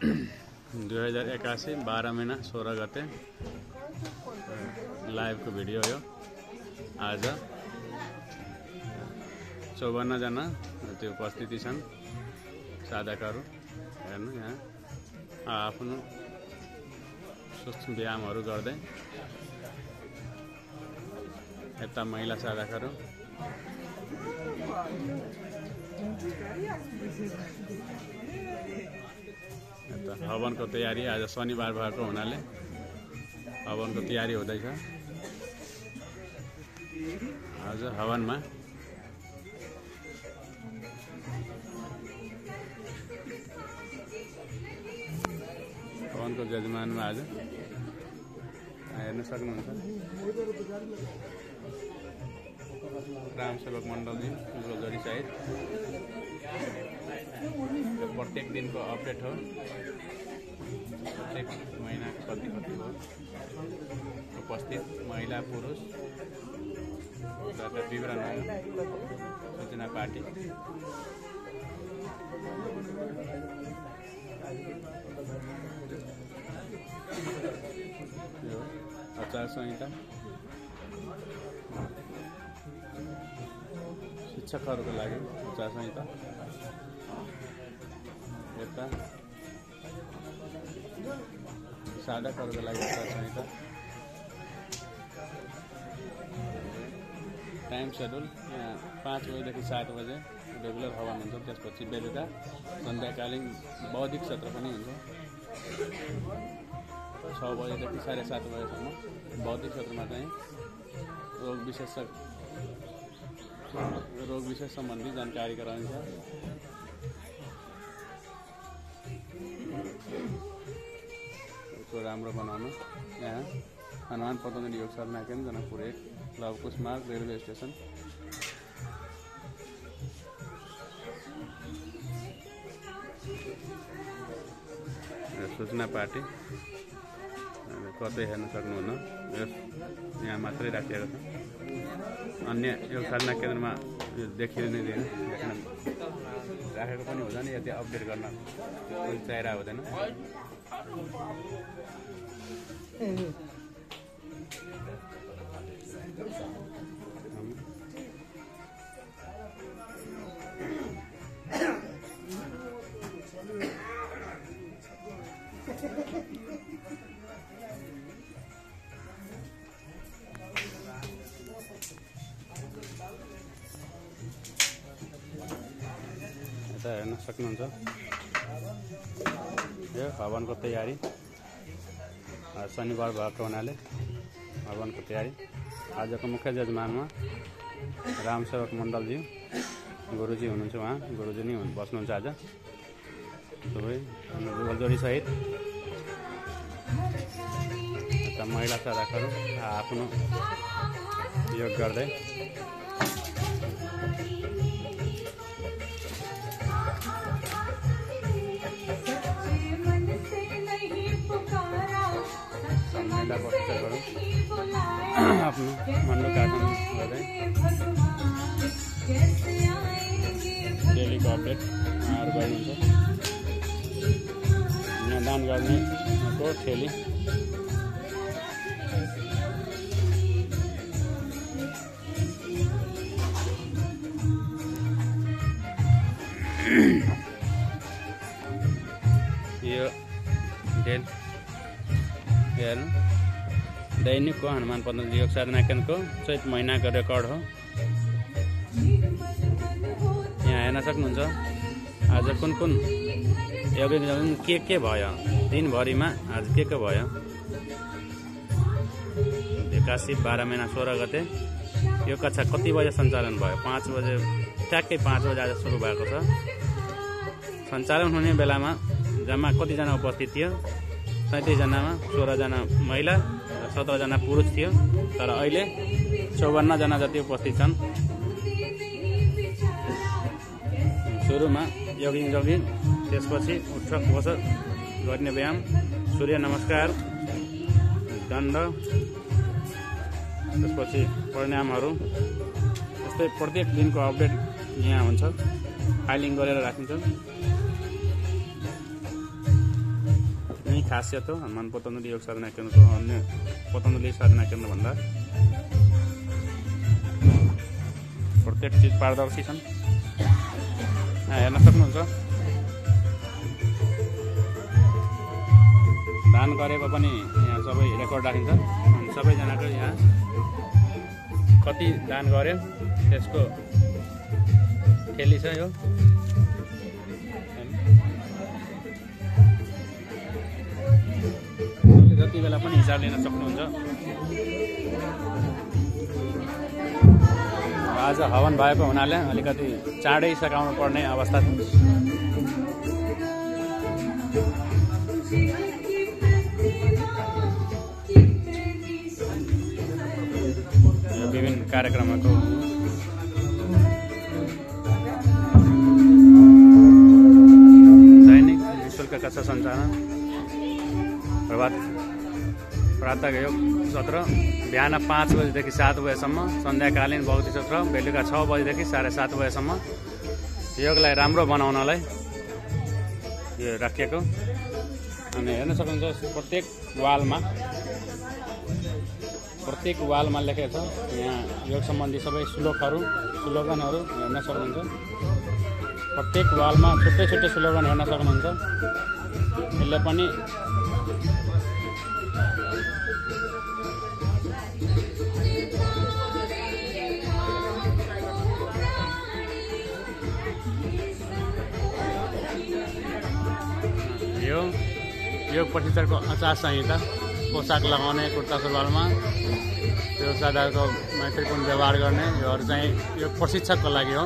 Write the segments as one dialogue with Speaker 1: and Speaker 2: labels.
Speaker 1: 2081 12 महिना 16 गते लाइभको भिडियो यो। आज 54 जना त्यो उपस्थिति छन् साधकहरू। हेर्नु यहाँ आफ्नो सूक्ष्म व्यायामहरू गर्दै यता महिला साधकहरू हवनको तयारी। आज शनिबार भएको हुनाले हवनको तयारी हुँदैछ। आज हवनमा हवनको जजमानमा आज हेर्न सक्नुहुन्छ ग्राम सेवक मण्डलजी गुरुजरी सहित। प्रत्येक दिनको अपडेट हो, प्रत्येक महीना कति हो उपस्थित महिला पुरुष विवरण सूचना पार्टी। आचार संहिता शिक्षकहरूको लागि आचार संहिता। यता साधकहरूको लागि आचार संहिता। टाइम शेड्युल यहाँ 5 बजेदेखि 7 बजे रेगुलर हवन हुन्छ। त्यसपछि बेलुका सन्ध्याकालीन बौद्धिक सत्र पनि हुन्छ। 6 बजेदेखि 7:30 बजेसम्म बौद्धिक सत्रमा चाहिँ रोग विशेष सम्बन्धी जानकारी गराइन्छ। यसको राम्रो बनाउनु। यहाँ हनुमान पतञ्जलि योग साधना केन्द्र जनकपुर 1 लवकुश मार्ग रेलवे स्टेशन। सूचना पार्टी कतै हेर्न सक्नुहुन्न, यहाँ मात्रै राखिएको छ। अन्य योग साधना केन्द्रमा यो देखिँदैन, देख्न राखेको पनि हुँदैन। यति अपडेट गर्न चाहिरहेको हुँदैन। हेर्न सक्नुहुन्छ यो हवनको तयारी। शनिबार भएको हुनाले हवनको तयारी। आजको मुख्य जजमानमा रामसेवक मण्डलजी गुरुजी हुनुहुन्छ। उहाँ गुरुजी नै बस्नुहुन्छ आज। सबै गुरुजोडी सहित यता महिला साधकहरू आफ्नो योग गर्दै आफ्नो मनोकामना गर्दै डेलीको अपडेट उहाँहरू गर्नुहुन्छ। दान गर्नेको ठेली यो हेर्नु दैनिकको हनुमान पतञ्जलि योग साधना केन्द्रको चैत महिनाको रेकर्ड हो। यहाँ हेर्न सक्नुहुन्छ आज कुन यौगिक के भयो दिनभरिमा। आज के भयो 81 12 महिना 16 गते यो कक्षा कति बजे सञ्चालन भयो? 5 बजे, ट्याक्कै 5 बजे आज सुरु भएको छ। सञ्चालन हुने बेलामा जम्मा कतिजना उपस्थित थियो? 37 जनामा 16 जना महिला र 17 जना पुरुष थियो। तर अहिले 54 जना जति उपस्थित छन्। सुरुमा जगिङ, त्यसपछि उठक बसक गर्ने व्यायाम, सूर्य नमस्कार, दण्ड, त्यसपछि परिणामहरू। यस्तै प्रत्येक दिनको अपडेट यहाँ हुन्छ, फाइलिङ गरेर राखिन्छ। खासियत हो हनुमान पतञ्जलि योग साधना केन्द्रको। अन्य पतञ्जलि साधना केन्द्र भन्दा प्रत्येक चिज पारदर्शी छन्। हेर्न सक्नुहुन्छ दान गरेको पनि यहाँ सबै रेकर्ड राखिन्छ। अनि सबैजनाको यहाँ कति दान गर्यो त्यसको ठेली छ। यो जति बेला पनि हिसाब लिन सक्नुहुन्छ। आज हवन भएको हुनाले अलिकति चाँडै सकाउनु पर्ने अवस्था छ। यो विभिन्न कार्यक्रमको दैनिक निःशुल्क कक्षा सञ्चालन प्रातः योग सत्र बिहान 5 बजेदेखि 7 बजेसम्म, सन्ध्याकालीन बौद्धिक सत्र बेलुका 6 बजेदेखि 7:30 बजेसम्म योगलाई राम्रो बनाउनलाई यो राखिएको। अनि हेर्न सक्नुहुन्छ प्रत्येक वालमा लेखेको छ। यहाँ योग सम्बन्धी सबै स्लोगनहरू हेर्न सक्नुहुन्छ। प्रत्येक वालमा छुट्टै छुट्टै स्लोगन हेर्न सक्नुहुन्छ। यसले पनि योग प्रशिक्षकको आचार संहिता, पोसाक लगाउने, कुर्ता सुरुवालमा त्यो साधाको मैत्रीपूर्ण व्यवहार गर्ने, योहरू चाहिँ योग प्रशिक्षकको लागि हो।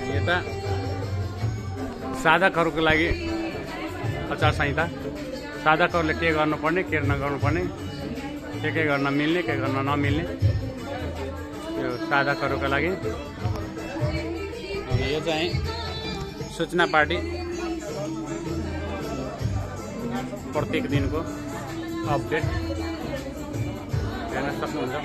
Speaker 1: यता साधकहरूको लागि आचार संहिता, साधकहरूले के गर्नुपर्ने के नगर्नुपर्ने, के गर्न मिल्ने के गर्न नमिल्ने, यो साधकहरूका लागि। यो चाहिँ सूचना पार्टी प्रत्येक दिनको अपडेट हेर्न सक्नुहुन्छ।